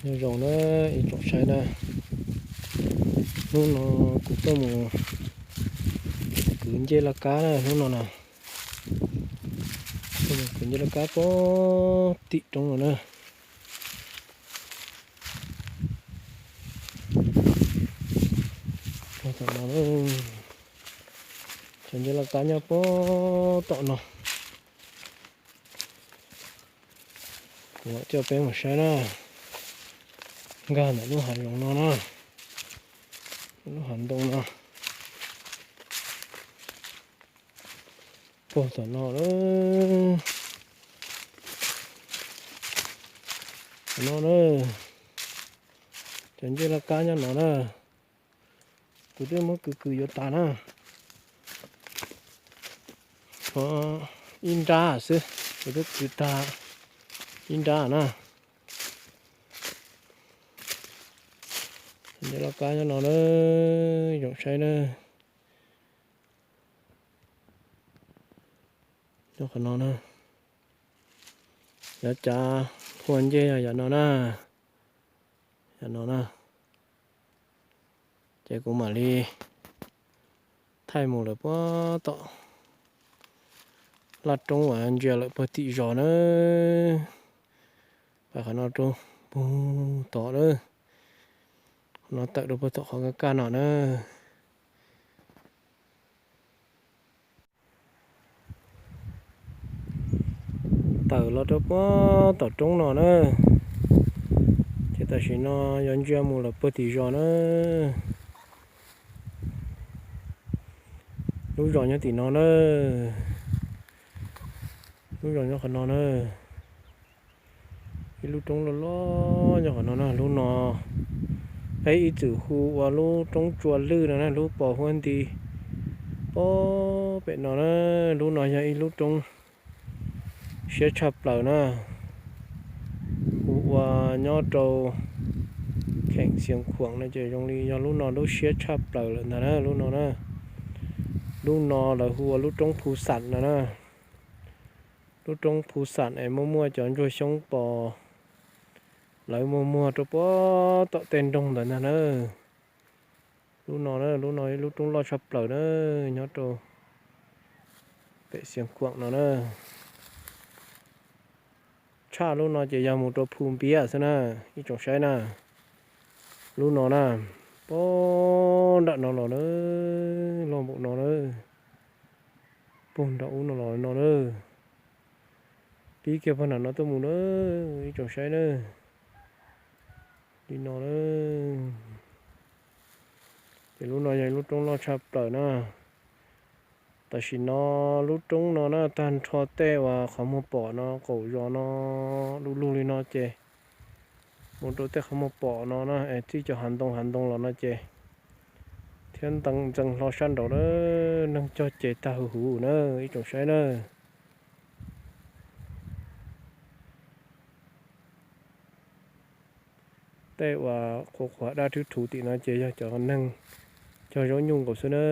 Nyob zoo na, ib tsoom saib na, hnub no kuv tuaj mus kwv ncej laj kab na, hnub no na, tuaj mus kwv ncej laj kab puag tim roob no na. Cov ncej laj kab nyob puag tom no. Kuv mam coj peb mus saib na, nkag ntawm lub hav zoov no na, lub hav ntoo no, puag tom no na, no na, cov ncej laj kab nyob no na. Kuv twb muab kwv kwv yuav tas na, ib nrab xwb, kuv twb kwv tag ib nrab na. Ncej laj kab nyob no na, ib tsoom saib na, nyob qhov no na. Yog cav phua ncej yog yam no na, yam no na. Ces kuv mam li thaij mus lawm puag tom laj roob uas ntsia lawm puag tim zos na. Pab qhov no rau puag tom na, qhov no tawm rau puag tom qhov kaj kaj no na. Tawm los rau puag tom roob no na, ces tam sim no yog ntsia mus lawm puag tim zos na. Lub zos nyob tim no na, lub zos nyob qhov no na. Ib lub roob loj loj nyob qhov no na, lub no peb ib txwm hu ua lub roob tsua lwj no na, lub pos huab nti pem no na. Lub no yog ib lub roob siab tshaj plaws na, hu ua nyob rau kheem Xiav Khuam no ces zoo li yog lub no lub siab tshaj plaws lawm ntag na, lub no na. Lub no lawv hu ua lub roob Phu Xam no na. Lub roob Phu Xam es muaj muaj cov ntsuag xyoob pos, lawv muag muag rau puag tom tej nroog ntawd ntag na. Lub no na, lub no ib lub roob loj tshaj plaws na, nyob rau pem Xiav Khuam no na. Tshaj lub no ces yog mus rau Phu Npiab xwb na, ib tsoom saib na. Lub no na, puag nram no los na, loj npaum no na, puag nram ub no los no na. Pib kiag puag nram no tuaj mus na, ib tsoom saib na. Li no na. Ces lub no yog lub roob loj tshaj plaws na. Tam sim no lub roob no na tag nrho tej uas qhov muag pom no qaum zos no du lug li no ces mus rau tej qhov muag pom no na es txij cov hav ntoo hav ntoo los no ces thiab ntxeev hlo sab nraud na, neeg cog ces tag huv huv na, ib tsoom saib na. Tej uas qhuav qhuav dab rhwb rhuv tim no ces yog cov neeg cog zaub nyuj nkaus xwb na.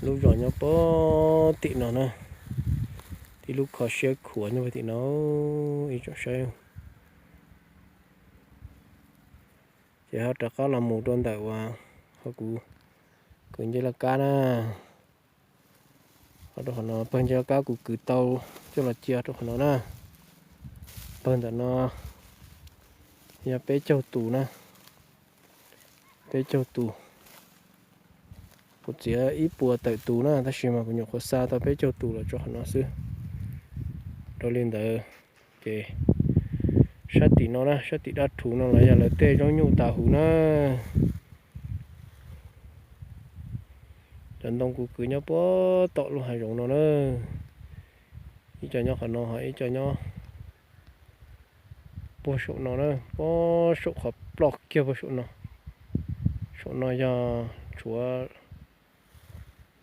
Lub zos nyob puag tim no na, tib lub kho siab khuav nyob puag tim no, ib tsoom saib. Ces ho rov qab los mus rau ntawm uas ho kuv kwv ncej laj kab na. Ho rau qhov no pawg ncej laj kab kuv kwv tau coj los cia rau qhov no na. Pawg ntawm no yog peb caug tus na, peb caug tus. Kuv txiav ib puas tawm tus na, tab sis mas kuv nyuam qhuav xa tau peb caug tus los rau qhov no xwb. Rau li ntawd ces sab tim no na, sab tim dab rhuv no los yog lawv tej zaub nyuj tas huv na. Cov ntoo kuv kwv nyob puag tom lub hav zoov no na, ib co nyob qhov no ho ib co nyob puag saum no na, puag saum qhov ploj kiag puag saum no. Saum no yog tshuav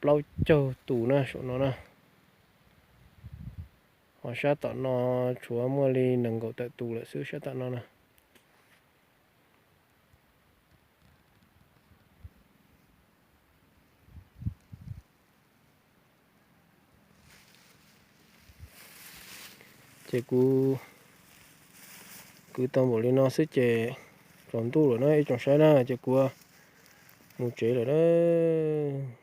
plaub caug tus na saum no na. Ho sab tom no tshuav muaj li nees nkaum tawm tus lawm xwb sab tom no na. Ces kuv kwv tau npaum li no xwb ces tsaus ntuj lawm na ib tsoom saib na, ces kuv mus tsev lawm na.